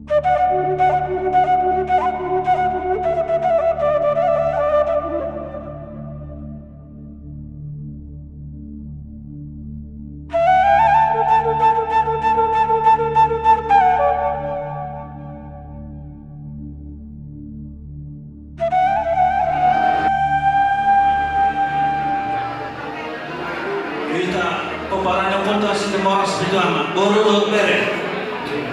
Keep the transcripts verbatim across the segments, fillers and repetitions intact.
Hita, pomparan ni ompunta Situmorang Sipitu Ama, boru dohot bere.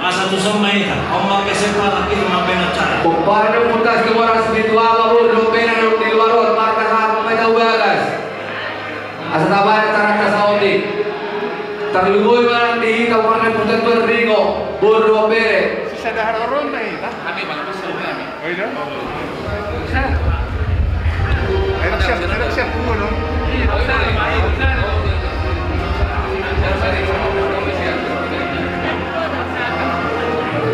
Asa tuson ma hita, on ma kesemparan hita mambahen acara. Pomparan ni ompunta Situmorang Sipitu Ama, boru dohot bere, di luar on, marga Hamung ma hita hu bagas. Asa tabahen acaranta saonari. Tarlumobi ma nang di hita pomparan ni ompunta Tuan Ringo, boru dohot bere. Sisada haroro ma hita. Hami bang, hami. Oh, iya? Ayo, siap, ayo, siap, tunggu dong.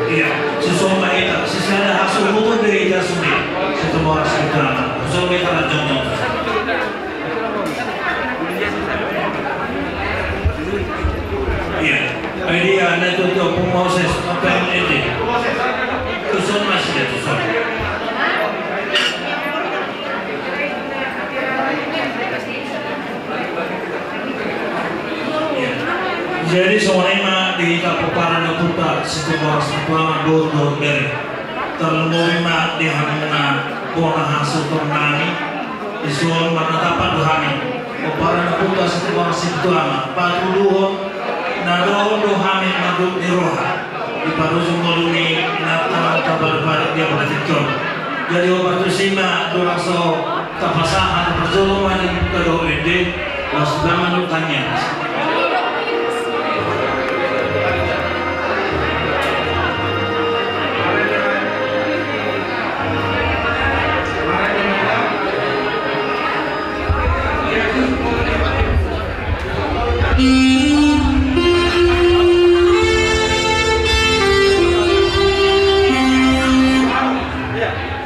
Iya, suson ma hita, sisada hasuhuton do hita sude. Situmorang Sipitu Ama. Suson ma hita, jongjong. Iya. Ai dia na tu tu Ompu Moses, Ompu Edi. Tuson masih dia tuson. Iya. Jadi songon i ma di hita pomparan ni ompunta Situmorang Sipitu Ama, boru dohot bere. Tarlumobi ma di hamuna bona hasuhuton nami. Dison marnatap do hami, pomparan ni ompunta Situmorang Sipitu Ama, patuduhon na dohot do hami mandok ni roha di parujung ngolu ni inanta, tapalu-palu di apala tingki on. Jadi hombar tusi ma, dua laso tapasahat, parjolo ma di Ompu dohot ende. Laos da mandok tangiang.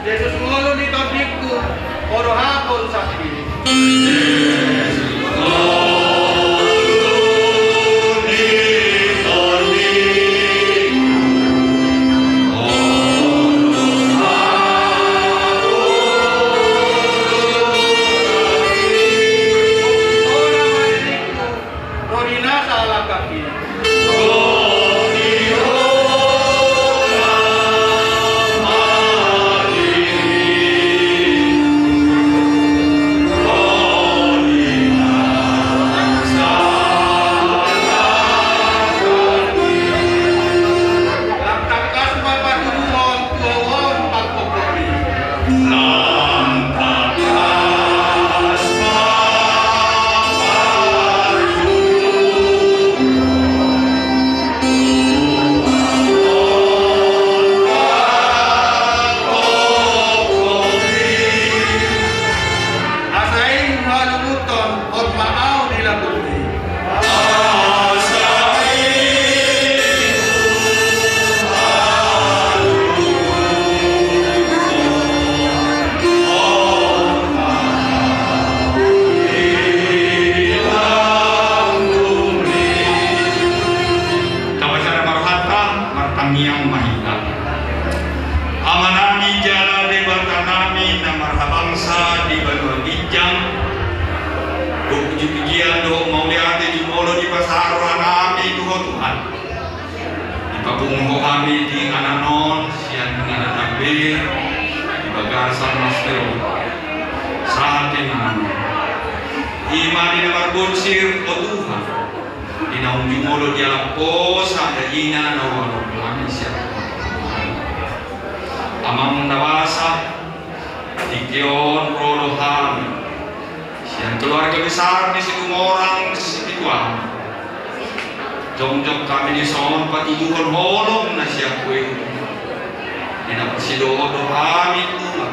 Jesus ngolu ni tondingku, olo hapol sakti. Asa i halubuton on ma au di lambungmi. Tapasahat ma rohanta, martangiang ma hita. Amanami jala Debatanami na marhabangsa di banua ginjang, do puji-pujian dohot mauliate jumolo dipasahat rohanami tu Ho Tuhan. Dipapungu Ho hami di anak on sian inganan na be di bagasan master on sahat di inganan on. I ma di na marbonsir, o Tuhan, di naung jumolo dialap Ho sada ina na hualap hami sian Amang na basa, tingki on ro do hami sian keluarga besar ni Situmorang Sipitu Ama. Jongjong hami dison patuduhon holong na sian Ho i, di na parsidohot do hami, Tuhan.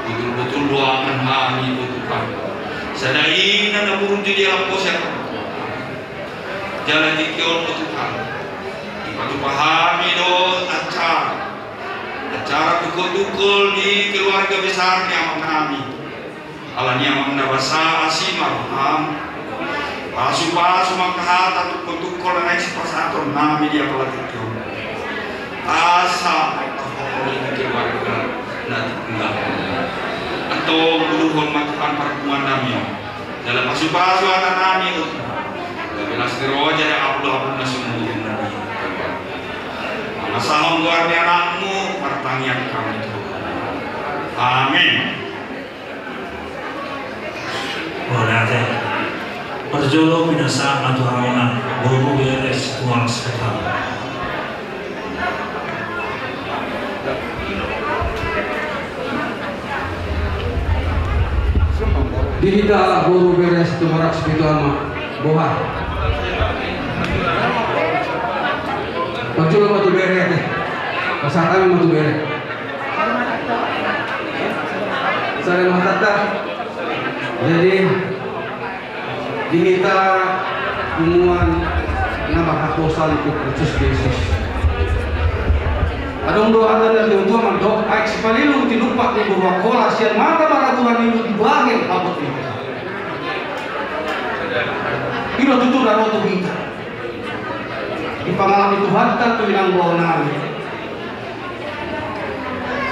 Botul-botul do angan hami, o Tuhan, sada ina na burju dialap Ho sian. Jala tingki on, o Tuhan, dipatupa hami do acara, acara tungkol-tungkol di keluarga besar ni amangnami. Alani i, Amang na basa, asi ma roham. Pasu-pasu ma angka hata tungkol-tungkol na naeng sipasahatonnami di apala tingki on. Antong uduhon ma Tuhan parpunguan nami on. Jala pasupasu hata nami, gabe las ni roha jala apul-apul na sumurung nami. Mangasahon goar ni anakmu, martangiang hami. Amin. Mauliate. Parjolo pinasahat ma tu hamuna boru bere Situmorang Sipituama. Di hita boru bere Situmorang Sipituama, boha? Parjolo ma tu bere, ate. Pasahat hami ma tu bere. Sada ma hatanta. Jadi, di hita punguan na marhaposan tu Kristus Jesus, adong do hata ni natua-tua mandok, aek sipalilung tinumpak ni boru Angkola, sian mata maraturan i do dibahen habot ni Tuhan. I do tutu na ro tu hita. Dipangalami Tuhanta tu inang bao nami.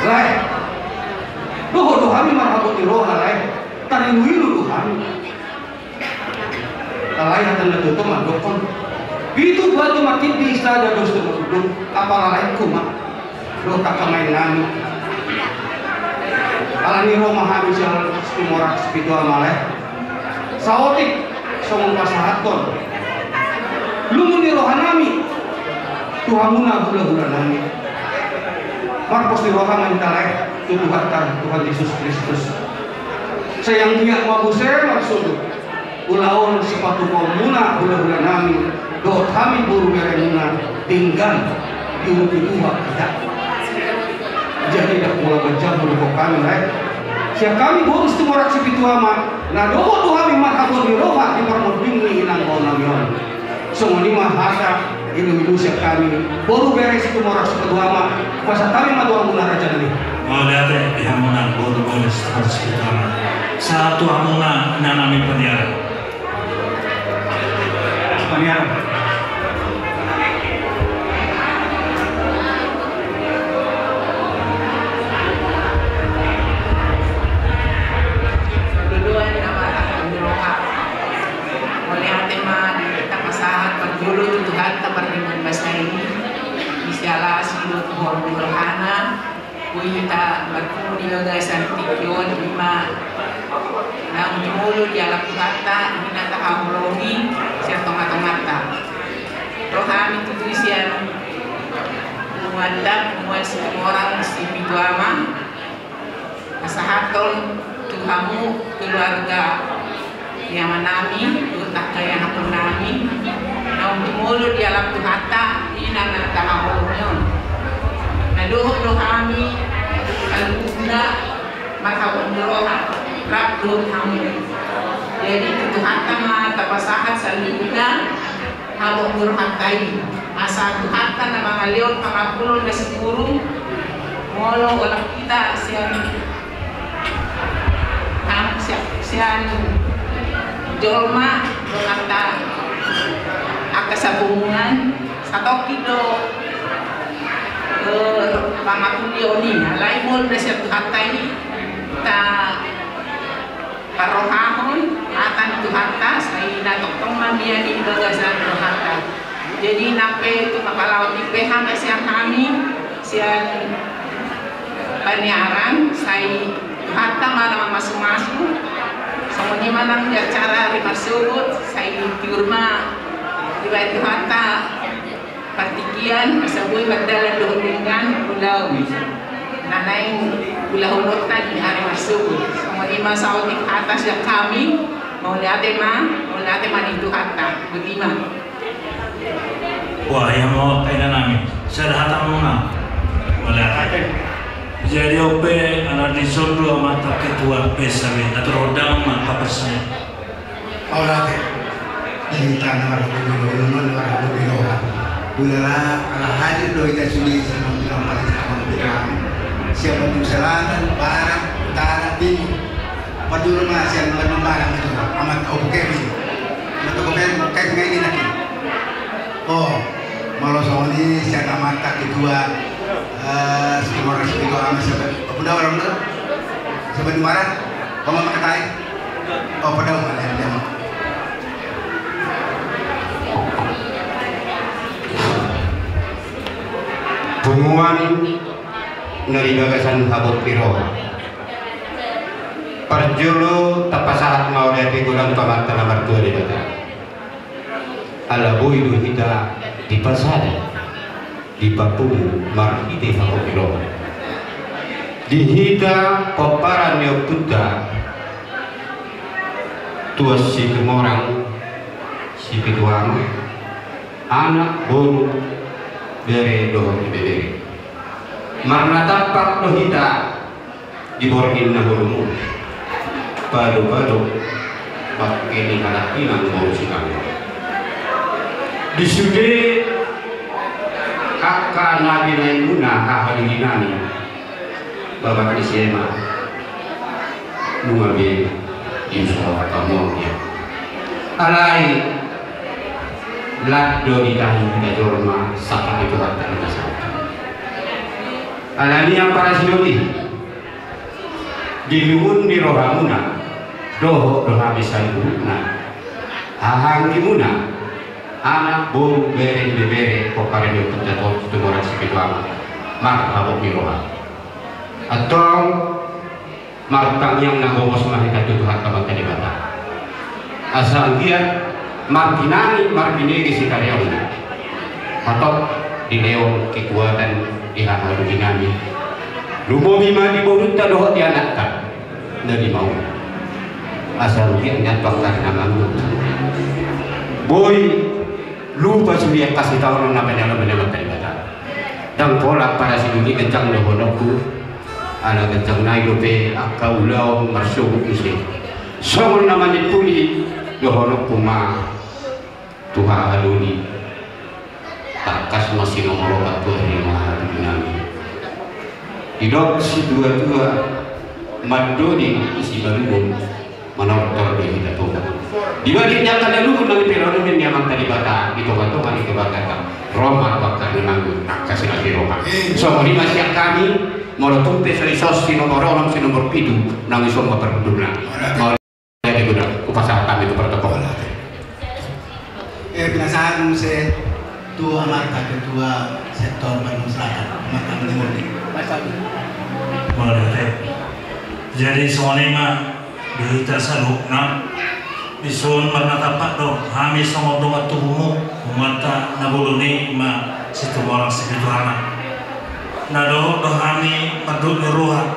Lae, dohot do hami marhabot ni roha, lae. Tarilu-ilu do hami. Alai hata ni natua-tua mandokhon, pitu batu martinding, sada dos do marhundul. Apala laengku ma dohot angka maen nami. Alani ro ma hami sian Situmorang Sipituama, lae, saotik songon pasahathon lungun ni roha nami tu hamuna hula-hula nami. Marpos ni roha ma hita, lae, tu Tuhanta, Tuhan Jesus Kristus. Sai anggiat ma muse marsuru ulaon sipatupaonmuna hula-hula nami dohot hami boru beremuna, denggan di untutuha hita. Jadi ndang pola manjamur do hami, lae. Sian hami boru Situmorang Sipituama, na dohot do hami marhabot ni roha di parmonding ni inang bao nami on. Songon i ma hata ilu-ilu sian hami boru bere Situmorang Sipituama. Pasahat hami ma tu hamuna, raja nami. Mauliate di hamuna boru bere Situmorang Sipituama. Sahat tu hamuna inang nami Paniaran. Paniaran. Loloan na marhabot ni roha. Mauliate ma di hita pasahat parjolo tu Tuhanta pardenggan basa i. Di siala asi do tu holong ni rohana, boi hita marpungu di bagasan tingki on, ima naung jumolo dialap Tuhanta, i na tahaholongi sian tonga-tonganta. Ro hami tutu sian punguanta, punguan Situmorang Sipituama, pasahathon tu hamu keluarga ni amanami, dohot angka ianakhonnami, naung jumolo dialap Tuhanta, i na tahaholongi on. Na dohot do hami saluhutna marhabot ni roha rap dohot hamu. Jadi tu Tuhanta ma tapasahat saluhutna habot ni rohanta i, asa Tuhanta na mangalehon pangampunon na sumurung, molo olat hita sian, sian, sian jolma dohot angka, angka sapunguan, satongkin do, eh, pangampunon i, alai molo na sian Tuhanta i, ta parrohahon hata ni Tuhanta, sai na tongtong ma mian i di bagasan rohanta. Jadi nang pe tung apala otik pe hata sian hami, sian Paniaran, sai Tuhanta ma na mamasumasu. Songon i ma nang di acara ari marsogot, sai tiur ma dibahen Tuhanta partingkian, asa boi mardalan dohot denggan ulaon na naeng ulahononta di ari marsogot. Songon i ma saotik hata sian hami, mauliate ma, mauliate ma di Tuhanta. Botima. Wah, ia ma, angka inanami, sada hata ma. Mauliate. Jadi on pe ala dison do amanta ketua pe sabe, atur odang ma papersen. Mauliate. Di tanah marhabot ni roha, marhabot ni roha. Ulala, ala hadir do hita sude sian Situmorang Sipituama. Sian Bandung Selatan, Barat, Utara, Timur. Parjolo ma sian Bandung Barat ma tu amanta Ompu Kevin. Amanta Ompu Kevin, Kevin, ngai ni naki. Oh, molo songon i sian amanta ketua. Eh, Situmorang Sipitu Ama, siapa? Apa dah orang tu? Siapa di mana? Kamu pakai tai? Oh, pada mana dia? Punguan na di bagasan habot ni roha. Parjolo tapasahat ma ulaon i godang tu Amanta na martua Debata. Ala boi do hita dipasada, dipapungu marhite habot ni roha. Di hita pomparan ni ompunta, Tuan Situmorang Sipitu Ama, anak, boru, bere dohot ibebere. Marnatampak do hita di borngin na bolon on. Pado-pado bangke ni halak inang boru Sinangor. Di sude angka na binaenmuna, haha didinami, bapak ni si Ema, nunga be diusahaon hamu ia. Alai lam do ditahi hita jolma sangkap ni Tuhanta na sangkap. Alani i, ampara sidoli, di lungun ni rohamuna dohot do hami saluhutna, hahaanggimuna, anak, boru, bere, ibebere, pomparan ni ompunta Tuan Situmorang Sipitu Ama, marhabot ni roha. Antong martangiang na gomos ma hita tu Tuhanta Amanta Debata, asa anggiat martinangi marbinege sitareonna, hatop dilehon kekuatan di haha didinami, lumobi ma di borunta dohot di anakta na dimauna, asa anggiat nian tu angka na mangolu boi lupa sude angka sitaonon na pinaoloi ni Amanta Debata. Ndang pola, ampara sidoli, ganjang dohononku, ala ganjang nai dope angka ulaon marsogot muse. Songon na manimpuli, dohononku ma tu haha doli: Tangkas ma sinomorotan tu ari ni haha didinami. Didok situa-tua, mandoding i Simalungun, manortor do hita Toga. Di balik ni angka na luhut na niperanumen ni Amanta Debata di tonga-tonga ni keluargata, ro ma tu angka na mangolu angka sinamot ni roha. Songon i ma sian hami, molo tung pe so dison sinomor onom, sinomor pitu, nang dison ma parhundulna. Mauliate, godang, hupasahat hami tu protokol. Eh, pinasahat muse tu amanta ketua sektor Bandung Selatan, Amanta Maliwali. Mauliate. Jadi songon i ma di hita saluhutna, dison marnatampak do hami songon dongan tubumu, punguanta na bolon i ma Situmorang Sipitu Ama. Na dohot do hami mandok ni roha,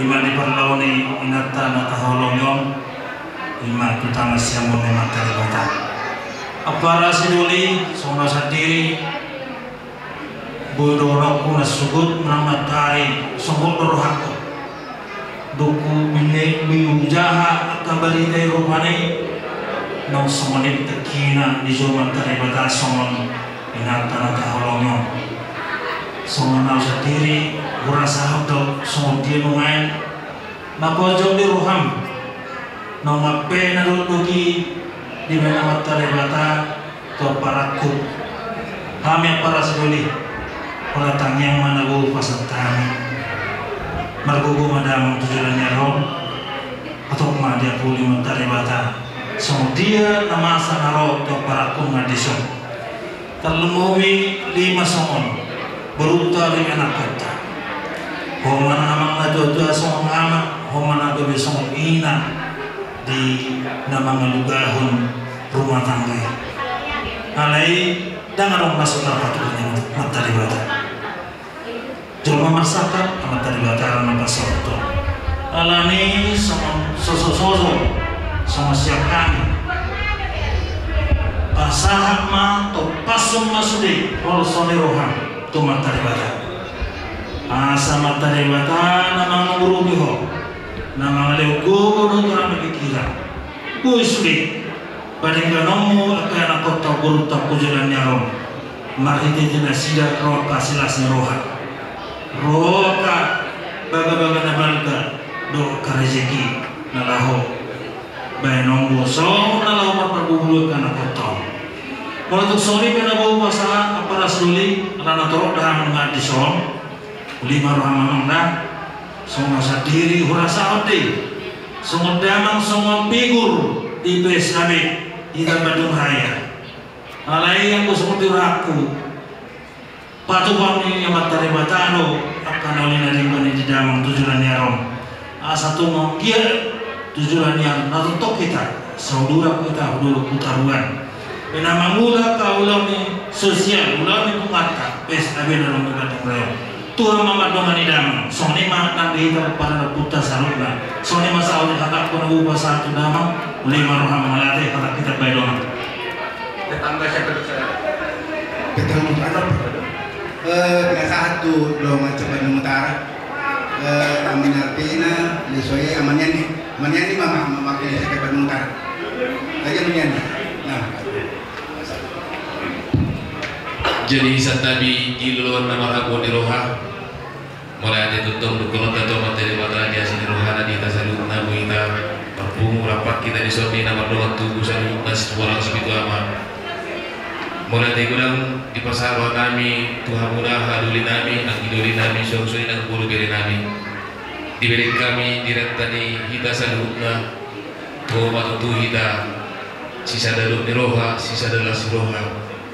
i ma di parlao ni inanta na tahaholongi on, i ma tu tangan siamun ni Amanta Debata. Ampara sidoli, songon au sandiri, boi dohononku na sogot manang matari, sogot do rohangku. Dung hubege, hujaha angka barita i rupani, naung songon i tingkina dijou Amanta Debata songon inanta na tahaholongi on. Songon au sandiri, hurasahon do songon dia nuaeng na pojok di roham, naung ampe na dohot-dohot i dibaen Amanta Debata tu amparangku. Hami ampara sidoli, holan tangiang ma na boi hupasahat hami. Margogo ma damang tu joloan ni ari on, hatop ma diapuli Amanta Debata songon dia na masa na ro tu amparangku na dison. Tarlumobi lima songon borunta dohot anakkonta. Ho ma na amang na tua-tua songon ama, ho ma na gabe songon ina di na mangalugahon rumah tangga i. Alai ndang adong na so tarpatupa ni Amanta Debata. Jolma marsangkap, Amanta Debata na pasahathon. Alani i songon soso-soso, songon siap hami, pasahat ma, tompashon ma sude holso ni roham tu Amanta Debata. Asa Amanta Debata na mangurupi ho, na mangalehon gogo dohot torang ni pikiran. Boi sude padengganonmu angka anakkonta, borunta tu joloan ni ari on. Marhite-hite nasida ro angka silas ni roha, ro angka baga-baga na balga dohot angka rejeki na laho baenonmu songon na laho marparbulung angka anakkonta on. Molo tung songon i pe na boi hupasahat, ampara sidoli, ala na torop do hami nunga dison. Uli ma roham amang da, songon sandiri hurasahon do i, songon damang songon figur di P S A B hita Bandung Raya. Alai anggo songon di rohangku, patupaon ni Amanta Debata do angka na uli na denggan i di damang tu joloan ni ari on. Asa tung anggiat tu joloan ni ari on na tongtong hita saudara, hita hu dolok hu toruan. Pe na mangula angka ulaon ni sosial, ulaon ni punguanta, P S A B na adong di Bandung Raya on. Tuhan ma mandongani damang. Songon i ma nang di hita pomparan ni ompunta saluhutna. Songon i ma sahat ni hatangku na hupasahat tu damang. Uli ma roham, mauliate, hatangku, hita baen dongan. Petang. Petang. Eh, pinasahat tu dongan se-Bandung Utara. Eh, Amang Alpina, Lisoe, Amang Yani. Amang Yani ma, ma, ma, mewakili se-Bandung Utara. Aja Amang Yani. Nah. Jadi santabi di loloan na marhapoan ni roha. Mauliate tongtong dohononta tu Amanta Debata di asi ni rohana di hita saluhutna, boi hita marpungu rap hita dison di na mardongan tubu saluhutna, Situmorang Sipitu Ama. Mauliate godang dipasahat rohanami tu hamuna, haha doli nami, anggi doli nami, suang songon i nang boru bere nami. Dibereng hami di ranta ni hita saluhutna, tu ho ma tutu hita sisada dok ni roha, sisada las ni roha.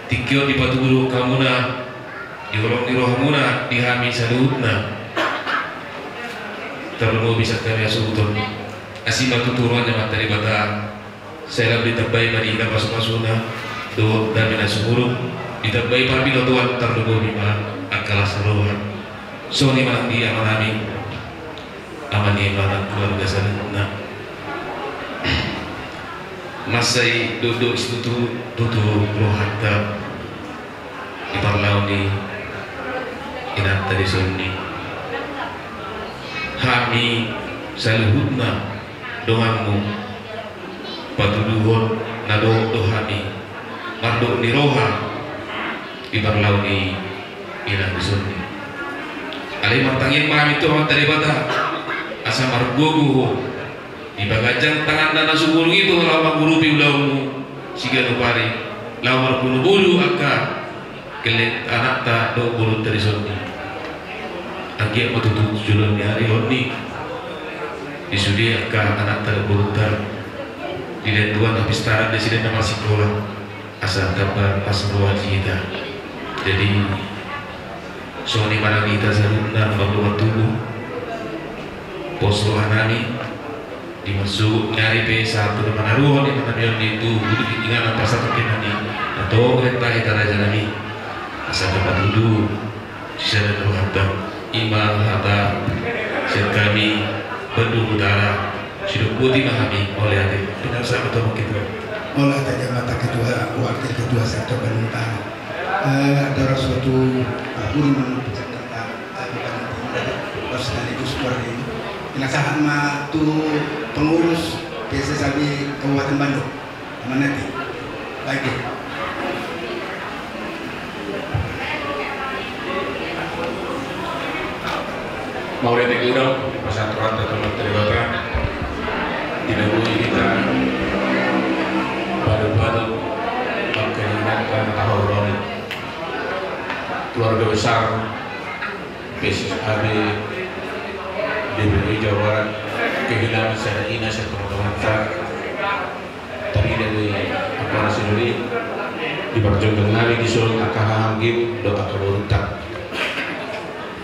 Tingki on dipatuduhon hamuna di holong ni rohamuna di hami saluhutna. Tarlumobi sian hami hasuhuton. Asi ma tutu roha ni Amanta Debata. Sai lam ditambai ma di hita pasupasuna dohot dame na sumurung, ditambai parbinotoan, tarlumobi ma angka las ni roha. Songon i ma nang di amanami, amani ma nang keluarga saluhutna. Mansai dokdok situtu tutu rohanta di parlao ni inanta dison i. Hami saluhutna donganmu, patuduhon na dohot do hami mardok ni roha di parlao ni inang dison i. Alai martangiang ma hami tu Amanta Debata asa margogo ho di pangganjang tanganna na sumurung i tu ho laho mangurupi ulaonmu siganup ari, laho marbonobono angka gelleng anakta dohot borunta dison i. Anggiat ma tutu tu joloan ni ari on i, di sude angka anakta dohot borunta, dilehon Tuhan hapistaran, di sude na marsikola, asa tamba las roha di hita. Jadi songon i ma nang di hita saluhutna na mardongan tubu. Pos rohanami di marsogot ni ari pe sahat tu na manaruhon inanami on i tu bulu ginjang na pasahat tu inanami, na tong renta hita rajanami, asa tapatudu sisada ni rohanta. I ma hata sian hami Bandung Utara. Sidok boti ma hami, mauliate. Pinansa ma tu Amang Ketua. Mauliate di Amanta Ketua, Wakil Ketua Sektor Bandung Utara. Eh, dorang suatu, ah, guru menurut Jakarta, eh, bukan, eh, sekaligus keluarga ini. Pinasahat ma tu pengurus P S S A B Kabupaten Bandung. Amang Nati. Baik, ya. Mauliate godang, pasahat rohanta tu Amanta Debata, di na boi hita padopadopan kehilangan tahu keluarga besar P S S A B D P D Jawa Barat, kehilangan sada ina, sada tongatonga. Tarida do i, apa na sidoli, di parjolo nami dison angka haha anggim dohot angka borunta.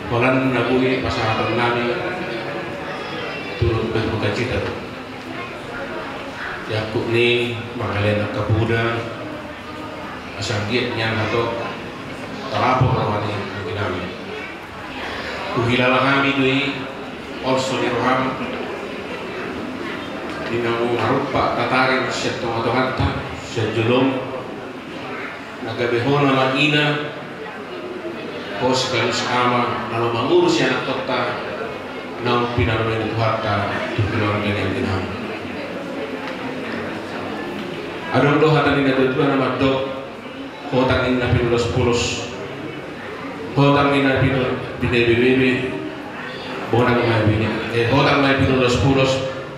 Holan na boi pasahaton nami turut berduka cita. Diangkut ni mangalean angka poda, asa anggiat nian hatop tarapul roha ni anggi nami. Huhilala hami do i, holso ni roham, di naung marumpak tataring sian tongatonganta, sian jolom, na gabe ho nama ina, ho sekaligus ama, na laho mangurus anakkonta, naung pinaromai ni Tuhanta tu keluarga ni anggi nami. Adong do hata ni natuatua na mandok, hotang ninna pinulos-pulos. Hotang ninna pinu-, binebebebe. Bonang ma i bine-, eh, hotang ma i pinulos-pulos,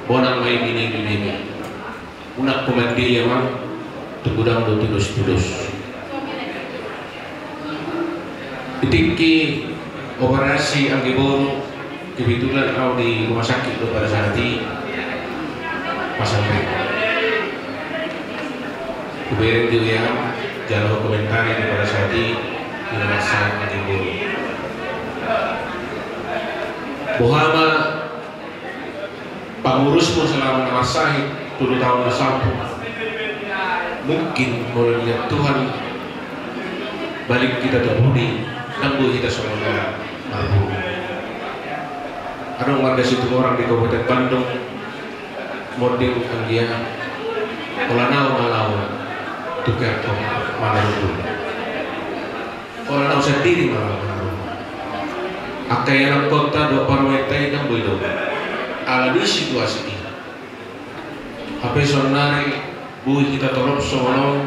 bonang ma i binebebebe. Unang ho mandei amang, tu godang do tudos-tudos. Di tingki Operasi anggi boru, kebetulan au di rumah sakit do pada saat i, pas sampe. Kubereng di W A, jalo komentari di pada saat i, di rumah sakit anggi boru. Boha ma pangurusmu selama na marsahit tolu taon na salpu. Mungkin molo niat Tuhan balik hita tu budi, ndang boi hita songon na marburu. Adong marga Situmorang di Kabupaten Bandung, monding anggia, holan au ma laho tu Kerto manang tu Ulu. Holan au sandiri ma laho. Angka ianakhonta dohot parumaenta i ndang boi do. Alani situasi i. Hape saonnari boi hita torop songon on.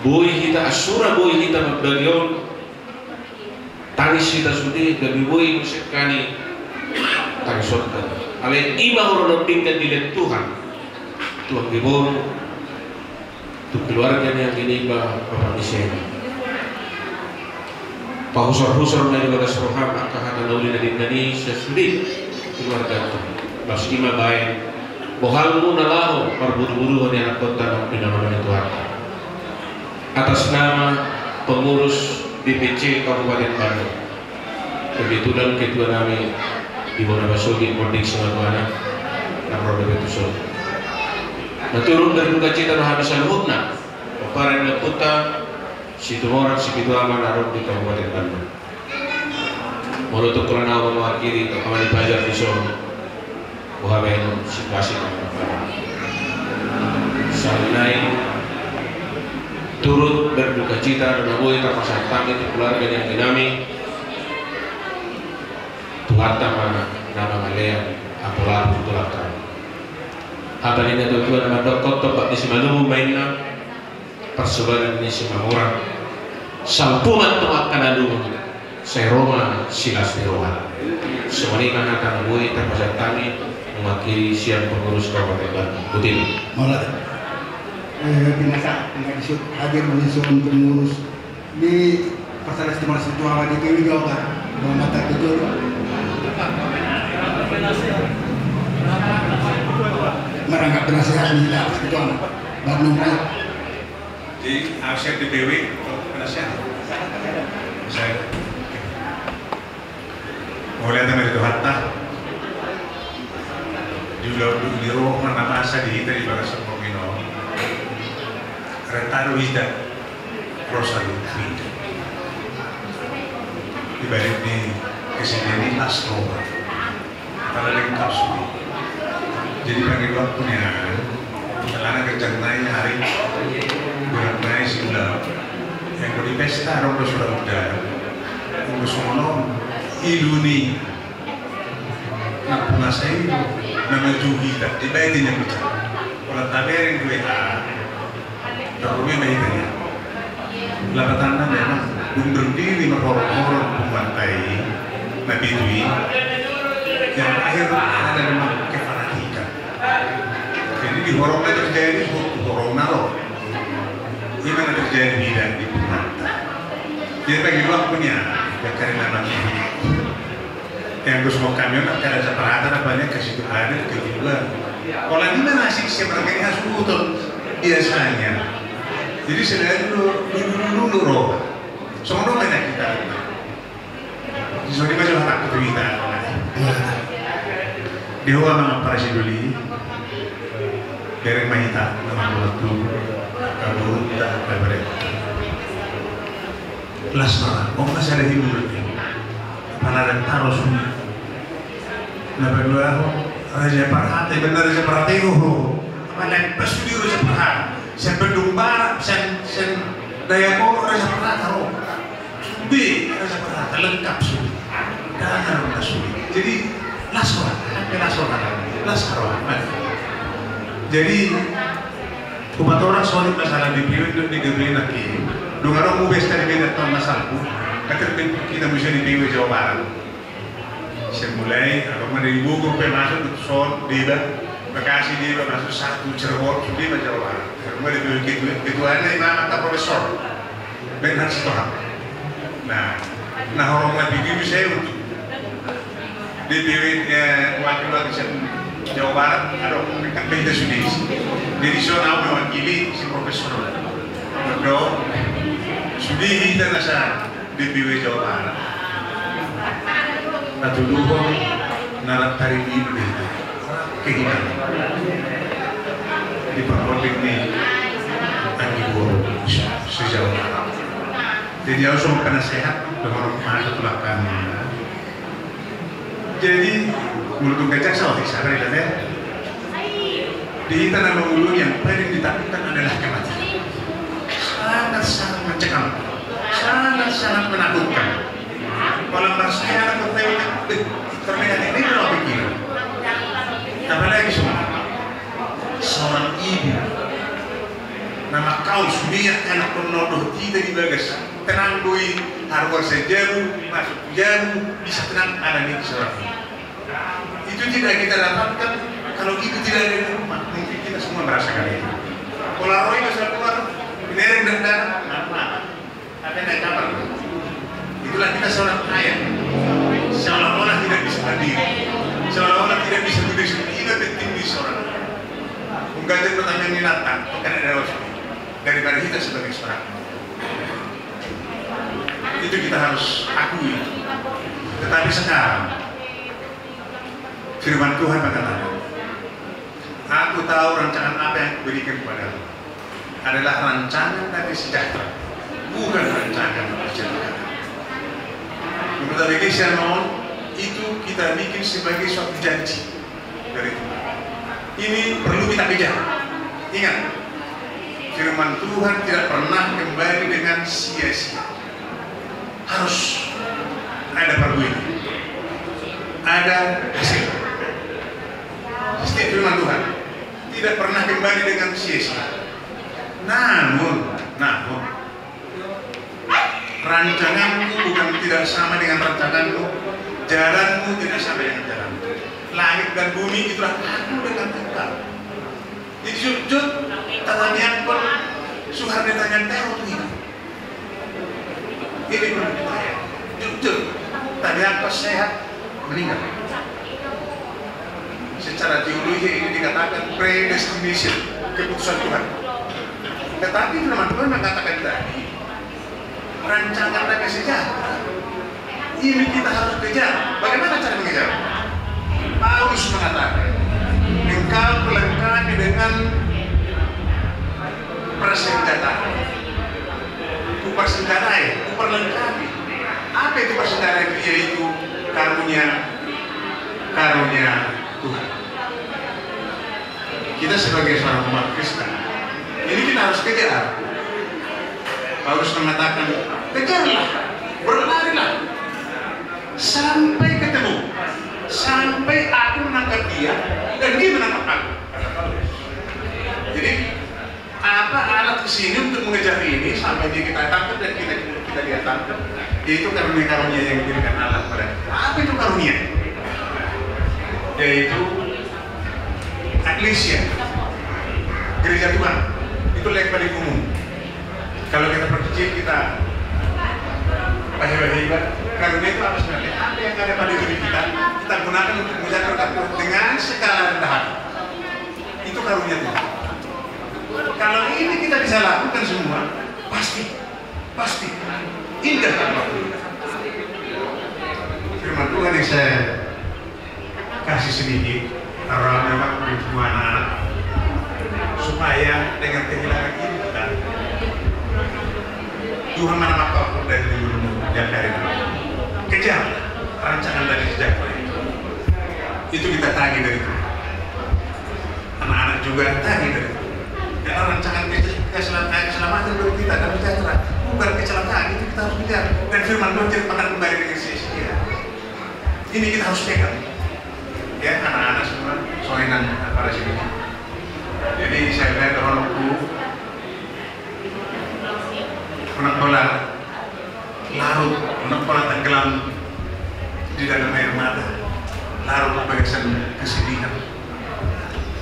Boi hita asura, boi hita mambagi on. Tangis hita sude, gabe boi muse hami tangisonta. Alai i ma hurang na denggan dilehon Tuhan tu anggi boru, tu keluarga ni anggi niba, bapa ni si Eni. Pahusor-husor ma i di bagas roham angka hata na uli na denggan i sian sude keluarganta. Laos i ma baen bohalmu na laho marburu-buruhon ianakhonta na pinangido ni Tuhanta. Atas nama pengurus D P C Kabupaten Bandung, kebetulan ketua nami di bona basogit monding simatuana, na ro dope tuson. Na turut berduka cita ma hami saluhutna, pomparan ni ompunta Situmorang Sipitu Ama na ro di Kabupaten Bandung. Molo tung holan au mewakili, tung holan dipajar dison. Boha baenon situasi na mangapala. Saonnari turut berduka cita do na boi tarpasahat hami tu keluarga ni anggi nami. Tuhanta ma na mangalean apul-apul tu angka hata ni natuatua na mandok, tombak ni simalungun ma inna. Parsobanan ni Simamora. Salpu ma tu angka na lungun, sai ro ma silas ni roha. Songon i ma hata na boi tarpasahat hami mewakili sian pengurus Kabupaten Bandung. Buti. Mauliate. Eh, pinasahat, pinasahat hadir mauliate songon pengurus ni Parsalas Timor Situ Ama D P W Jawa Barat. Mauliate ketua. Merangkap penasehat ni Parsalas Timor Bandung. Di absen di D P W, penasehat. Saya. Mauliate ma di Tuhanta. Di ulaon ni roha na masa di hita di bagasan borngin on. Rentaru hita. Rosa Lutfi. Di balik ni kesedihan ni las roha. Pala lengkap sude. Jadi pangidoanku nian, alana ganjang nai ari, bulan nai siula. Yang di pesta adong do surat uda. Yang songon on, ilu ni nampuna sai, na maju hita, dibaen i na bicara. Pola tabereng W A. Tarlumobi ma hita nian. Lapatanna memang, undun diri ma horong-horong punguanta i, na pitu i, yang akhir ada memang kefanatikan. Jadi di horongna terjadi, ho-, horongna ro. I ma na terjadi di, di punguanta. Jadi bagi waktunya, ya karena nanti. Yang terus mau kami nak kada separata apa nya kasih tu ada ke juga. Kalau di mana sih sebenarnya sudah biasanya. Jadi selain dulu, dulu, dulu, dulu roh. Semua main kita. Jadi macam apa kita. Dia orang apa sih dulu. Bereng ma hita, nama waktu. Kamu tak kabar. Las ma, oh, masih ada hiburan. Pala rentaru suni. Na paduahon, Raja Parhata, ibaen na Raja Parhata i ho. Pala pas suni Raja Parhata. Sian Bandung Barat, sian, sian Dayakolok Raja Parhata ro. Be, Raja Parhata, lengkap suni. Dana na suni. Jadi, las roha, sampe las roha. Las roha. Jadi, Hupatorang songon i masalah D P W dohot D P W nangkin. Dung adong mupesta di Medan taon na salpu, kan terbentuk hita muse D P W Jawa Barat. Sai mulai, adong ma dari Bogor pe masuk, Son, Deba, Bekasi, Deba, masuk satu, Cirebon, sude ma Jawa Barat. Adong ma D P W ketua, ketuana i ma amanta Profesor Bernhard Sitohang. Nah, Na horong na pitu bisa untuk D P W, eh, wakil-wakil sian Jawa Barat, adong kan beda sude. Jadi so na mewakili si Profesor do sude hita na sa D P W Jawa Barat. Patuduhon na rap tari di kehidupan di parpoding ni anggi boru se-Jawa Barat. Jadi au songon penasehat dohononku ma tu angka na. Jadi molo dung gajah saotik sabar ida te. Di hita na manguluni yang paling ditakutkan adalah kematian. Sangat-sangat mencekam, sangat-sangat menakutkan. Kalau merasa anak bertanya, eh, ternyata ini berapa pikiran. Apalagi semua seorang ibu na mangkaus miak anak pennodoh tidak dibagas. Tenang do i, haruar sajamu, masuk jamu, bisa tenang ada di seorang ibu. Itu tidak kita dapatkan kalau ibu tidak ada di rumah. Mungkin kita semua merasakan itu. Pola roh itu satu orang, benereng dan darah, apa? Ada naik kamar. Itulah kita seorang ayah. Seolah-olah tidak bisa berdiri. Seolah-olah tidak bisa berdiri. Ini penting di seorang ayah. Mengganti pertanyaan ini datang, bukan ada dari kita sebagai seorang. Itu kita harus akui. Tetapi sekarang, firman Tuhan mengatakan, "Aku tahu rancangan apa yang kuberikan kepadamu. Adalah rancangan damai sejahtera, bukan rancangan kecelakaan." Menurut Eklisia non, itu kita bikin sebagai suatu janji dari Tuhan. Ini perlu kita kejar. Ingat, firman Tuhan tidak pernah kembali dengan sia-sia. Harus ada perbuatan, ada hasil. Setiap firman Tuhan tidak pernah kembali dengan sia-sia. Namun, namun, rancanganku bukan tidak sama dengan rancanganmu, jalanmu tidak sama dengan jalanku. Langit dan bumi itulah aku dengan engkau. Jadi jujur, tatabiangkon suhar ditanya tahu tuh ini. Ini perlu ditanya. Jujur, tabiangkon sehat, meninggal. Secara teologi ini dikatakan predestination, keputusan Tuhan. Tetapi firman Tuhan mengatakan tadi, rancangan damai sejahtera ini kita harus kejar. Bagaimana cara mengejar? Paulus mengatakan, "Engkau pelengkapi dengan persenjataan." Kupersenjatai, kuperlengkapi. Apa itu persenjataan itu? Yaitu karunia, karunia Tuhan. Kita sebagai seorang umat Kristen, ini kita harus kejar. Paulus mengatakan, "Kejarlah, berlarilah, sampai ketemu, sampai aku menangkap dia, dan dia menangkap aku." Jadi, apa alat kesini untuk mengejar ini sampai dia kita tangkap dan kita, kita dia tangkap? Yaitu karunia-karunia yang diberikan Allah kepada kita. Apa itu karunia? Yaitu eklesia, gereja Tuhan. Itu yang paling umum. Kalau kita perkecil, kita pahiba-hiba. Karunia itu apa sebenarnya? Apa yang ada pada diri kita, kita gunakan untuk mengejar Tuhan dengan segala rendah hati. Itu karunia Tuhan. Kalau ini kita bisa lakukan semua, pasti, pasti indah tanpa. Firman Tuhan yang saya kasih sedikit, karena memang butuh anak-anak, supaya dengan kehilangan ini kita, Tuhan mana apa dari dulu yang dari dulu. Kejar rancangan dari sejak itu. Itu kita tagih dari Tuhan. Anak-anak juga tagih dari Tuhan. Karena rancangan kes-, keselam-, eh, keselamatan bagi kita dan sejahtera bukan kecelakaan, itu kita harus kejar. Dan firman Tuhan tidak akan kembali dengan sia-sia. Ini kita harus pegang. Ya, anak-anak semua, soalnya apa sini. Jadi saya lihat orang Unang pola larut, unang pola tenggelam di dalam air mata, larut di bagasan kesedihan.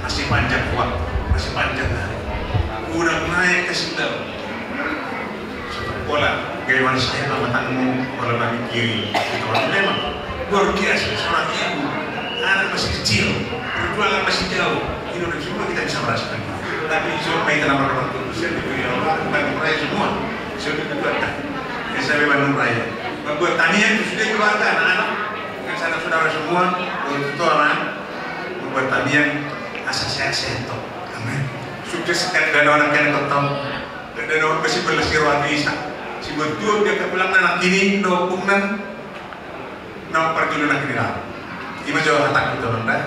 Masih panjang waktu, masih panjang hari. Unang naik ke sendal. Pola Bagaimana saya, matangmu, kalau bagi kiri, itu orang memang luar biasa, seorang ibu, anak masih kecil, perjuangan masih jauh. Ini udah semua kita bisa merasakan. Tapi insya Allah, kita nama orang tua, saya itu ya Allah, Bandung Raya semua, saya udah kuatkan. Ya, saya Bandung Raya. Membuat tanian itu sudah keluarga, anak-anak, dan saudara-saudara semua, orang tua, membuat tanian, asa sehat-sehat, toh. Amin. Sukses, dan ada orang kena kau tahu. Dada na on pe si Belas si Rohani Isa. Si bantuan dia kepulang na nangkini do pungnan. Na parjolo nangkini lah. Ima jawab hatak kita nanda.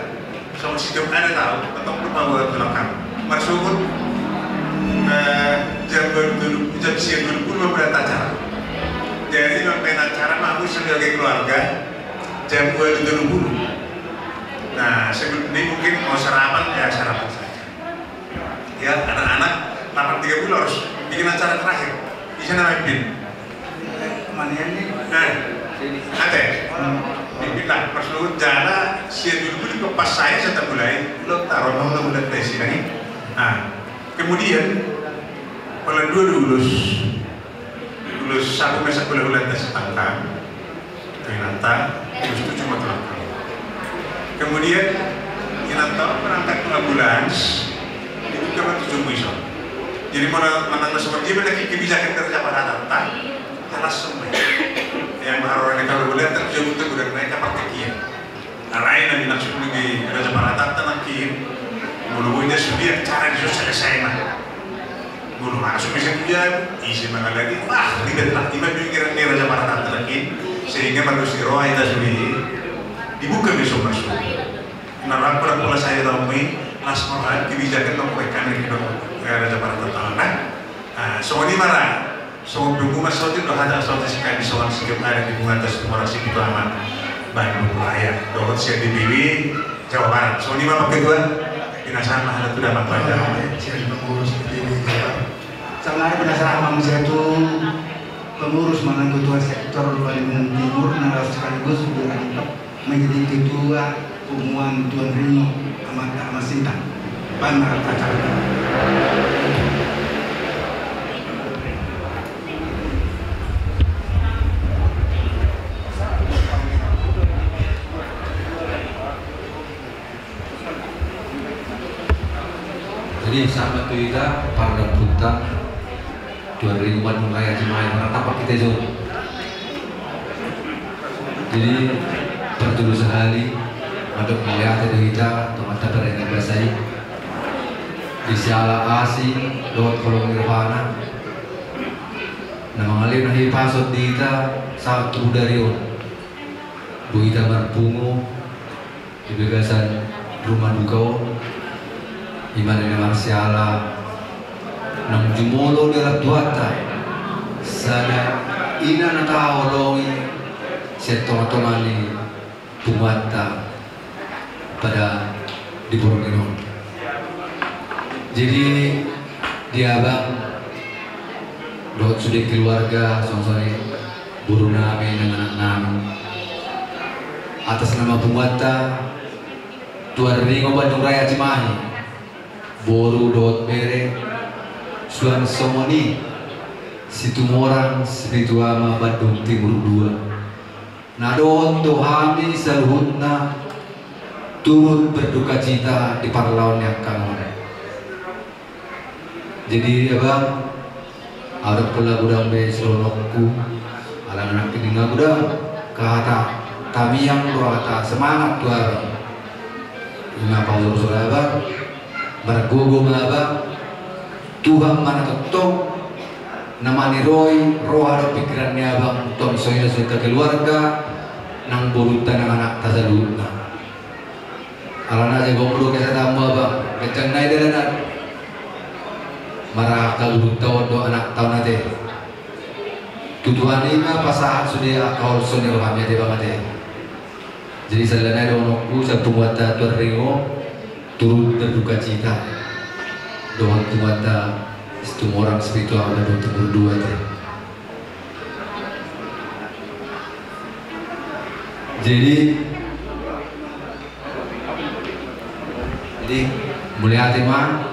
Sama si jam ada tahu. Atau lupa buat belakang. Marsukut. Eh, jam dua dulu, jam siang dulu pun membuat acara. Jadi memang acara mah aku sebagai keluarga. Jam dua dulu. Nah, sebelum ini mungkin mau sarapan, ya sarapan saja. Ya, anak-anak, delapan tiga puluh harus bikin acara terakhir. Bisa nama Pin? Manian ni. Nah, ate. Pin lah, pas lu jala, sia dulu dulu ke pas saya, saya tak mulai. Lo taruh, lo, lo, mulai dari sini. Nah, kemudian, kalau dua dulu, Ulos saku mesa hulahulanta Sipangkang tu inanta, ulos tujuh ma tu langkang. Kemudian inanta on berangkat tu ambulans, dibuka ma tujuh mu ison. Jadi manang na songon dia ma nangkin kebijakan ni raja parhatanta, halas songon i. Yang baru ni hulahulanta tujuh mu tu gudang naik kapal tekian. Arai na di maksud ni raja parhatanta nangkin. Molo boi dia sude acara di so selesai ma. Molo masuk bisa tu dia, ise mangalani, ah, ribet lah. Ima pikiran ni raja parhatanta nangkin. Sehingga manusia roha ita sude. Dibuka bisa masuk. Na rap pola saya tahu mi, las marhat kebijakan na pakai kami di raja parhatanta. Nah, songon i ma ra. Songon pe muna saotik do hata saotik si kami soal si Jepara di bunga atas tumora si Pitu Ama Bandung Raya dohot si D P W Jawa Barat. Songon i ma Pak Ketua. Pinasahat ma hata tu damang Banjar. Sian pengurus D P W Jawa Barat. Sama ada pinasahat ma muse tu pengurus manang ketua sektor Bandung Timur na laos sekaligus juga lengkap menjadi ketua Punguan Tuan Ringo, Amanta Ama Sintang. Baen ma acara. Jadi sama tu ita, pardamputan. Tuan Ringo Bandung Raya Cimahi, maratapak hita jo. Jadi, parjolo sahali, mandok mauliate do hita tu Amanta Pardenggan Basa i. Di siala asi dohot holong ni rohana, na mangalehon hahipason di hita sahat tu bodari on. Boi hita marpungu di bagasan ruma duka on, ima na marsiala naung jumolo di anak Tuhanta, sada ina na taholongi sian tongatonga ni punguanta pada di borngin on. Jadi, di abang dohot sude keluarga, songon i boru nami, nang anak nami. Atas nama punguanta, Tuan Ringo Bandung Raya Cimahi, boru dohot bere, suang songon i Situmorang Sipitu Ama Bandung Timur dua. Na dohot do hami saluhutna turut berdukacita di parlaon ni angka on. Jadi, abang, ahu ndang pola godang be sidohononku, alana nangkin godang hata tamiang do, hata semangat tu abang. Ima pausur-usur abang, margogo ma abang, Tuhan ma na tongtong na maniroi roha dohot pikiran ni abang, tong songon i do songon i keluarga nang borunta nang anakta saluhutna. Alana jago mulu kesehatanmu abang, ganjang nai dalanan. Marahahon borunta on dohot anakta on ate. Tu Tuhan i ma pasahat sude angka holso ni rohami ate abang ate. Jadi, sala nai dohononku sian punguanta Tuan Ringo, turut berdukacita dohot punguanta Situmorang Sipitu Ama Bandung Timur dua ate. Jadi, jadi, mauliate ma.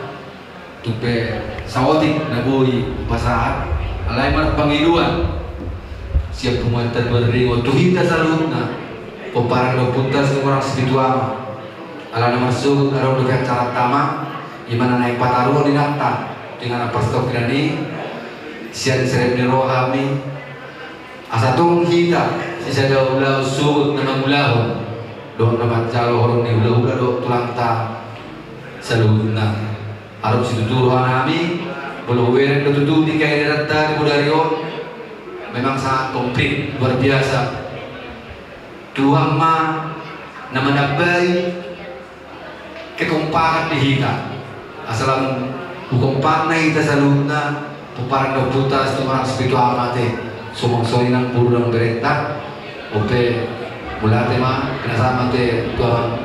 Tung pe saotik na boi pasahat, alai marpangidoan Sian punguanta Duaringot tu hita saluhutna, pomparan ni ompunta Situmorang Sipitu Ama. Alana marsogot adong dope acara tama, i ma na naeng pataruhon inanta tu inganan parsaoran i. Sian serep ni roha hami, asa tong hita sisada ulaon sogot na mangulahon dohot na manjalo horong ni hulahula dohot tulangta saluhutna. Adong situtu rohanami, molo hubereng do tutu di kaedaanta di bodari on, memang sangat komplit, luar biasa. Tuhan ma na manambai kekompakan di hita. Asa lam hukompakna hita saluhutna, pomparan ni ompunta Situmorang Sipitu Ama ate. Songon songon i nang boru nang berenta. Ope, mauliate ma, pinasahat ma ate tu amang.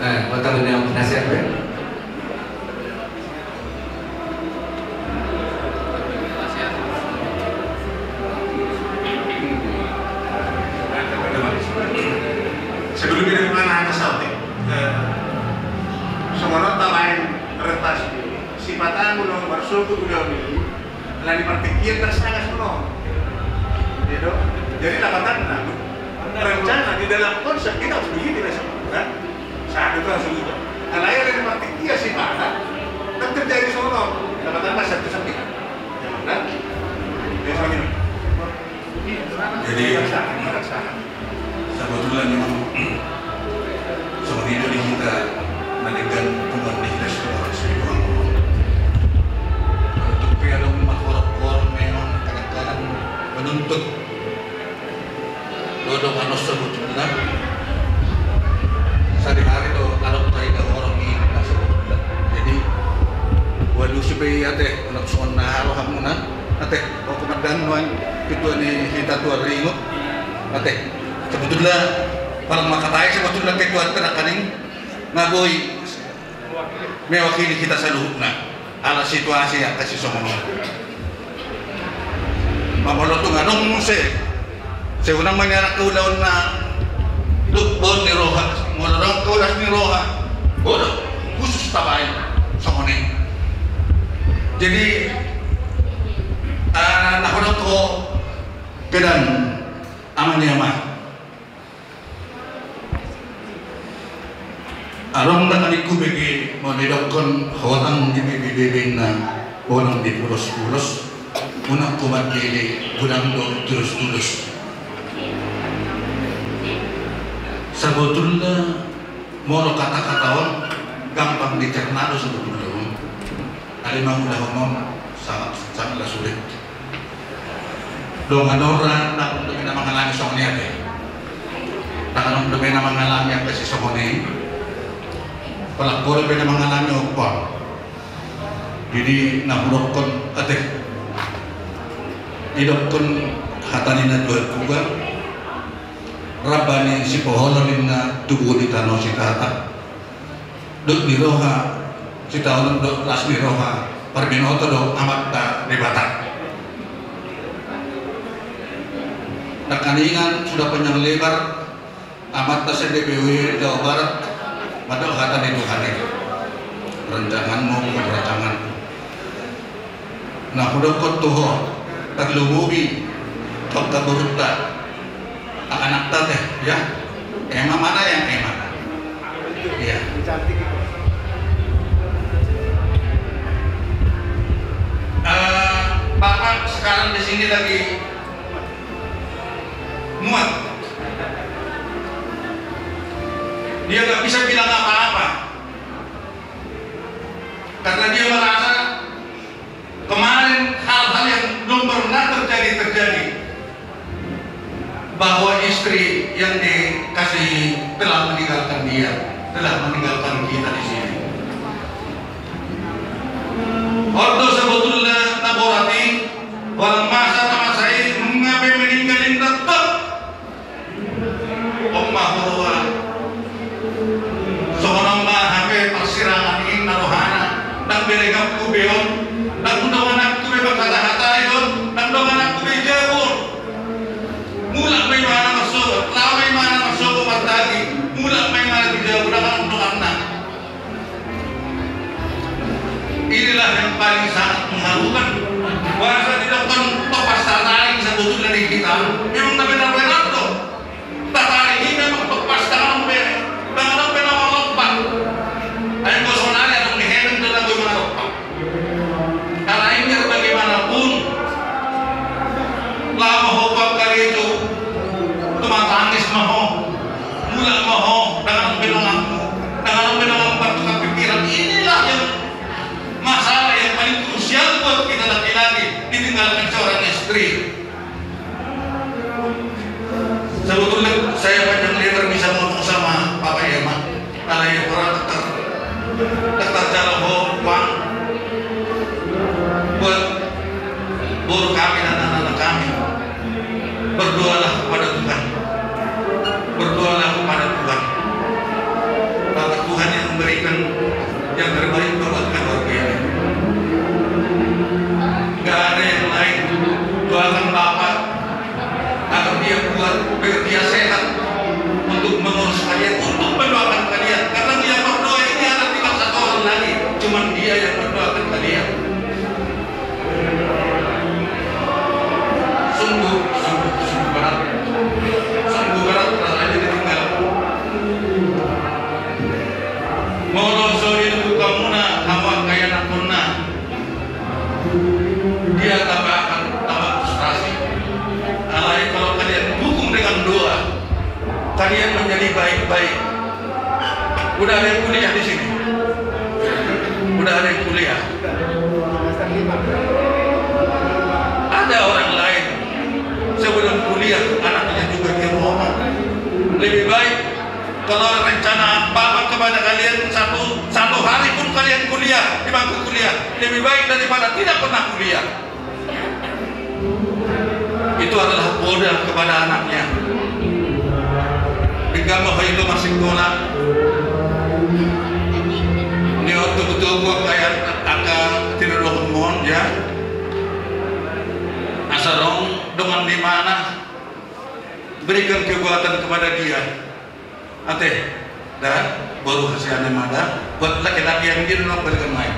Eh, mauliate ma, pinasahat be. Sebelum kita kemana, ada satu, eh, sebenarnya lain retas. Sipata molo marsogot ulaon i, alani partingkian, ndang sanga songon on. Iya do? Jadi lapatanna, rencana di dalam konsep kita harus begini, kan? Satu itu harus begitu. Alai alani partingkian sipata, kan terjadi songon on. Lapatanna satu sakit. Ya, kan? Ya, songon i. Jadi, sebetulna memang songon i do di hita na denggan punguan di hita Situmorang Sipitu Ama. Untuk pe adong ma horong-horong memang kadang-kadang menuntut do, adong hanon sebetulna. Sadihari do adong taida horong i na sebetulna. Jadi, ualusi pe i ate, unang songon na rohamuna ate. Oke, mardalan nuaeng ketua ni hita Duaringot. Ate, sebetulna, palang mangkatai sebetulna ketua terakan i, nga boi mewakili hita saluhutna. Ala situasi angka sisongon on. Molo tung adong muse, sai unang ma niarap ulaon na duk bot ni roha, molo adong angka las ni roha, boi do khusus tabaen songon i. Jadi, ah, na hudok ho, kedan, ama ni ama. Adong dangka ni kubege, molo didokkon hotang di bibibibinna, unang dipulos-pulos, unang kumat dili, godang do tulos-tulos. Sabotulna, molo kata-kata on, gampang dicerna do sabotulna on. Alai mangulahon on sangat, sangatlah sulit. Dongan on ra, ndang adong dope na mangalami songon i ate. Ndang adong dope na mangalami angka sisongon i. Pola ho dope na mangalami ompung. Jadi na hudokkon ate. Didokkon hata ni natuatua. Ramba ni sipoholon ninna tubu di tano sitata. Dut ni roha, sitaonon do las ni roha, parbinoto do Amanta Debata. Nangkiningan sudah panjang lebar, Amanta sian D P W Jawa Barat, mandok hata ni Tuhan i. Rancanganmu bukan rancanganku. Na hudokkon tu ho, tarlumobi tu angka borunta, angka anakta ate, ya. Ema, mana yang Ema? Iya. Eh, Bapak sekarang di sini lagi muak. Dia nggak bisa bilang apa-apa. Karena dia merasa kemarin hal-hal yang belum pernah terjadi, terjadi. Bahwa istri yang dikasihi telah meninggalkan dia, telah meninggalkan kita di sini. On do sebetulna na borat i, holan masa na masa i, nunga pe meninggal inna tetap. On ma huroha. Songon on ma hape parsirangan i na rohana, ndang berenganku be on, ndang dongananku be mangkatahatai on, ndang dongananku be jabu on. Mulak ma imana marsogot, laho ma imana marsogot martagi, mulak ma imana tu jabu, ndang adong donganna. Inilah yang paling sangat mengharukan. Wa Tangis ma ho, mulak ma ho, dang adong be donganmu, dang adong be donganmu partukar pikiran. Inilah yang masalah yang paling krusial buat kita laki-laki, ditinggalkan seorang istri. Sebetulnya saya panjang lebar bisa ngomong sama Bapak Ema. Alai hura daftar, daftar calon ho, Bang, buat boru kami dan anak-anak kami. Berdoalah kepada Tuhan. Berdoalah kepada Tuhan. Maka Tuhan yang memberikan yang terbaik buat keluarga ini. Gak ada yang lain. Doakan Bapak agar dia kuat, agar dia sehat untuk mengurus kalian, untuk mendoakan kalian. Karena dia berdoa ini ada tinggal satu orang lagi, cuman dia yang mendoakan kalian. Sungguh, sungguh, sungguh berat. Sungguh berat rasanya ditinggal. Molo so dibuka muna hamu angka ianakhonna, dia tambah akan tambah frustrasi. Alai kalau kalian dukung dengan doa, kalian menjadi baik-baik. Udah ada yang kuliah di sini? Udah ada yang kuliah? Ada orang lain sebelum kuliah anaknya juga dia mau? Lebih baik kalau rencana Bapak kepada kalian satu, satu hari pun kalian kuliah di bangku kuliah, lebih baik daripada tidak pernah kuliah. Itu adalah poda kepada anaknya. Denggan ma ho itu masih sekolah. Ini waktu betul gua kayak angka tidak dohon mon ya. Asa dong dengan di mana berikan kekuatan kepada dia. Ate, da, boru hasian ma da, buat laki-laki yang dia nolak balikan mai.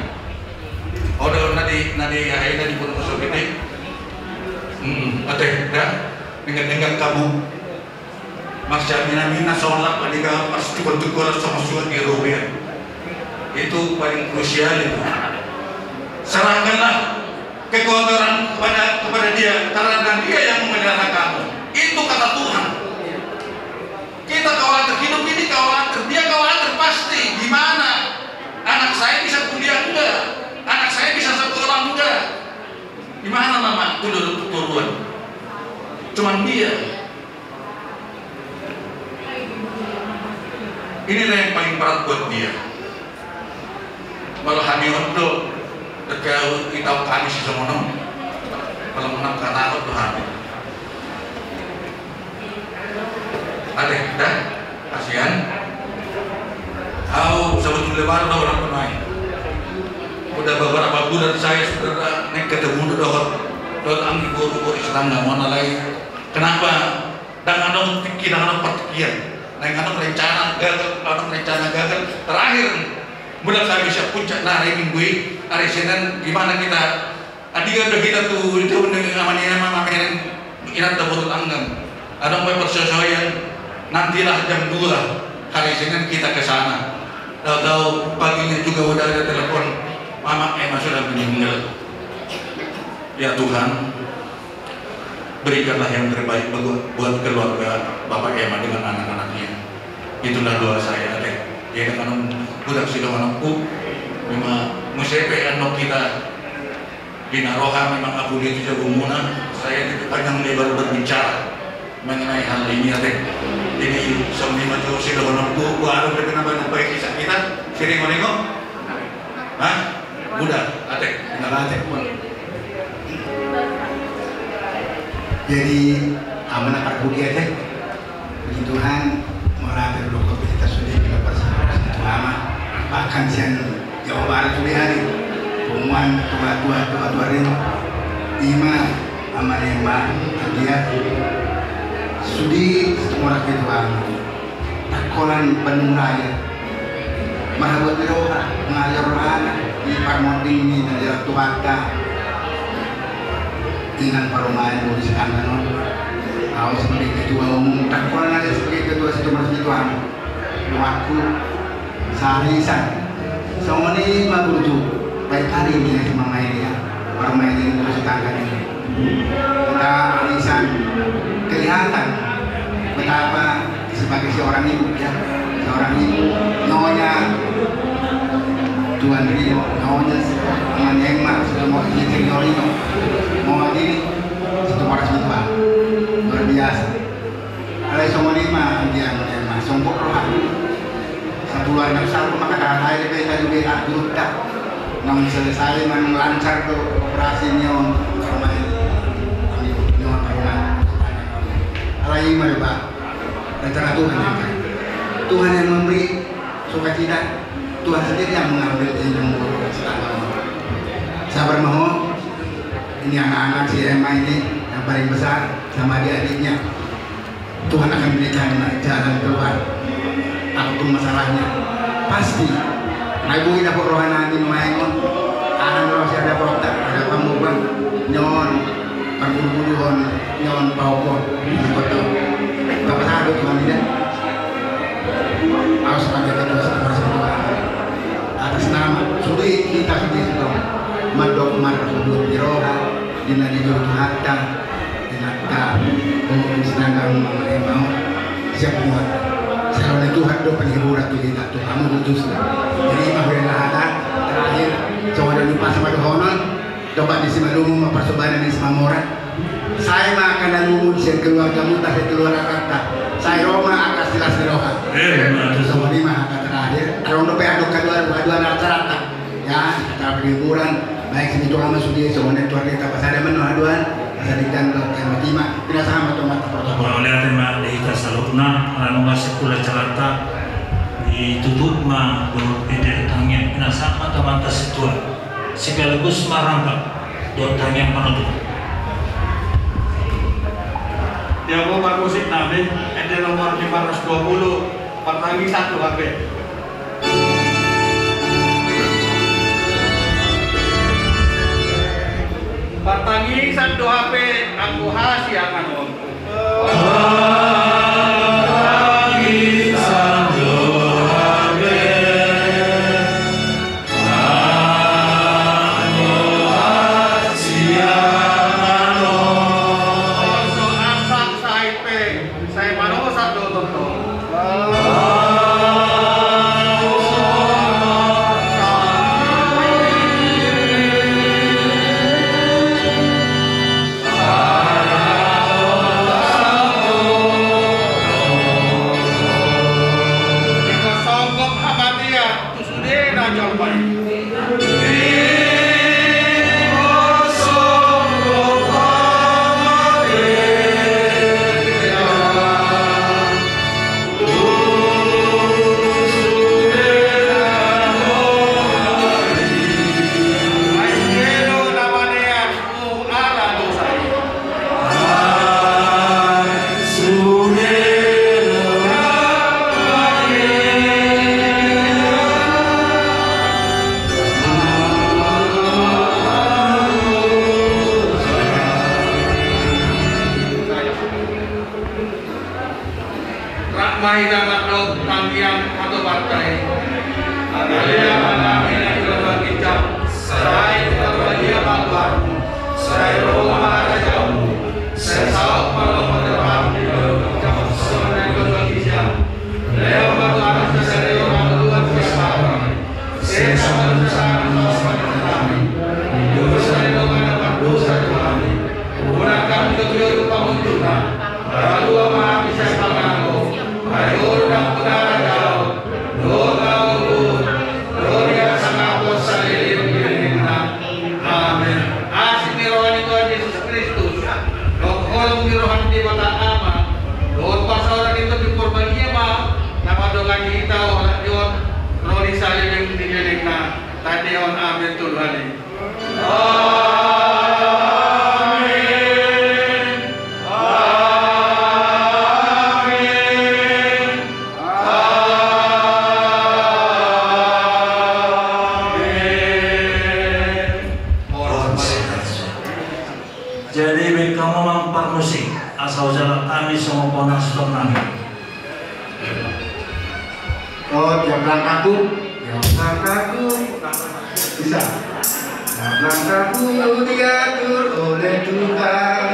Odo nadi nadi ahai nadi pun masuk ini. Hmm, ate, da, dengan dengan kamu. Mas jamin mina soal apa di kamar pas tukul-tukul sama suat di robean. Itu paling krusial itu. Serahkanlah kekuatan kepada kepada dia karena dia yang memelihara kamu. Itu kata Tuhan. Kita khawatir, hidup ini khawatir, dia khawatir pasti. Gimana? Anak saya bisa kuliah enggak? Anak saya bisa sekolah enggak? Gimana mama? Itu dulu keturunan. Cuman dia. Inilah yang paling berat buat dia. Molo hami on do, ketika ita kami si songon on, molo menang kata do hami. Ate, da, kasihan. Au, sebetulnya baru do orang pemain. Udah beberapa bulan saya sudah naik ketemu do dohot, dohot anggi boru boru tetangga mona lai. Kenapa? Dang adong tingki, dang adong partingkian. Dang adong rencana gagal, adong rencana gagal. Terakhir, mulak hami sian puncak na hari Minggu i, hari Senin, di mana kita, andigan do hita tu, itu dengan ama ni ama, ama ni ama, inanta boru tetangga. Adong pe persesuaian, nantilah jam dua hari Senin kita ke sana. Tahu-tahu paginya juga udah ada telepon, Mama Ema sudah meninggal. Ya Tuhan, berikanlah yang terbaik buat, buat keluarga Bapak Ema dengan anak-anaknya. Itulah doa saya, Ate. Ya, dengan budak si donganku, memang musepe anok kita di na roha memang aku dia tu jago muna, saya tidak panjang lebar berbicara mengenai hal ini, Ate. Jadi, songon i ma jo si donganku, gua harus lebih nambah nambah kisah kita, sering menengok. Hah? Udah, Ate. Udah, Ate. Jadi, aman apa dia, Ate? Puji Tuhan, mauliate do dohot hita sude di parsaoran situa ama. Bahkan sian Jawa Barat sude ari. Punguan tua, tua, tua, tua rin. Ima, ama ni ama, dia. Sude situa ama. Tangkolan Bandung Raya. Marhabot ni roha, ngajar rohana, di parmonding ni na daerah Tuhanta. Inang parumaen boru Sitanggang on. Au sebagai ketua umum, tangkolan na sebagai ketua situa ama. Doaku, saharisan. Songon i ma burju, baik hari ini ya, mamaen ya. Parumaen ni boru Sitanggang i. Kita arisan kelihatan. Betapa sebagai seorang ibu, ya, seorang ibu, nyonya Tuan Rino, nyonya Tuan Emma, semua ini senior Rino, mau ini satu orang semua luar biasa. Alai songon i ma dia, Tuan Emma, songgop roha. Sakeluarga besar ma hata-hata i, be tadi be hak gurutta. Nang selesai, nang lancar tu operasi ni on, rumah i. Ni on rumah. Alai i ma, Pak. Rencana Tuhan yang baik. Tuhan yang memberi sukacita, Tuhan sendiri yang mengambil, yang membawa sukacita. Sabar ma ho. Ini anak-anak si Emma ini yang paling besar sama adik-adiknya. Tuhan akan berikan jalan keluar apapun masalahnya. Pasti. Ai boi dapot roha nami nuaeng on. Aha na ro sian dapotta, ada pamburuan, nyon parburu-buruon, nyon paopuon. Bapak sado Tuhan ida. Aos pada kedua sekolah sekolah atas nama sudah kita sudah sudah mandok marhubung di roha di nadi juru Tuhan. Inanta, umum sedangkan mengenai mau siap muat. Selalu Tuhan do penghiburan tu kita tu kamu khususnya. Jadi mah gue lahata terakhir coba dari pas sama dohonon. Coba di Simalungun ma parsobanan di Simamora. Saya mah akan lumun sian keluarga muta, sian keluarga kata. Saya Roma akan silas di roha. Terus sama lima kata terakhir. Arong dope aduk kedua, kedua anak cerata. Ya, kita berhiburan, baik sini tu ama sudah, semuanya keluarga kita pas ada menu haduan, pas ada ikan, kalau kayak mati mah, tidak sama tu mata protokol. Mauliate ma di hita saluhutna, ala nunga sikula carata, ditutup ma dohot ende tangiang pinasahat ma tu Amanta Situan, sekaligus ma rampak dohot tangiang panutup. Dia mau parmusik nami, ende nomor lima ratus dua puluh, Partangisan do hape. Partangisan do hape anggo hasiangan on. Partangisan do hape anggo hasiangan on. Asa, asa, asa, asa, asa, Sai manosak do tongtong. Dikosonggop hamatean. Tu sudena jolma i. Ai sude do na manean. Ala dosa i. Rap ma hita mandok tangiang hatopanta i. Anggiat ma hami na di banua ginjang, sai tarbadia ma goarmu, sai ro ma harajaonmu, sai saut ma lomo ni roham di banua ginjang songon na di banua ginjang. Lehon ma tu hami sadari on hangoluan siapari nami. Sesa ma dosa nami songon na dosa nami di dosa ni dongan na mardosa tu hami. Unang hami togihon tu pangunjunan. Palua ma hami sian pangago. Ai Ho do nampuna harajaon dohot hangoluan dohot hasangapon saleleng ni lelengna. Amen. Asi ni roha ni Tuhan Jesus Kristus dohot holong ni roha ni Debata Ama dohot parsaoran ni Tondi Porbadia ma na mandongani hita olat ni on ro di saleleng ni lelengna. Tandehon amen tolu hali. Amen. Amen. Amen. Jadi baen hamu amang parmusik, asa hujalang hami songon pahompu nami. Oh, tiap langkahku, tiap langkahku, bisa. Tiap langkahku diatur oleh Tuhan.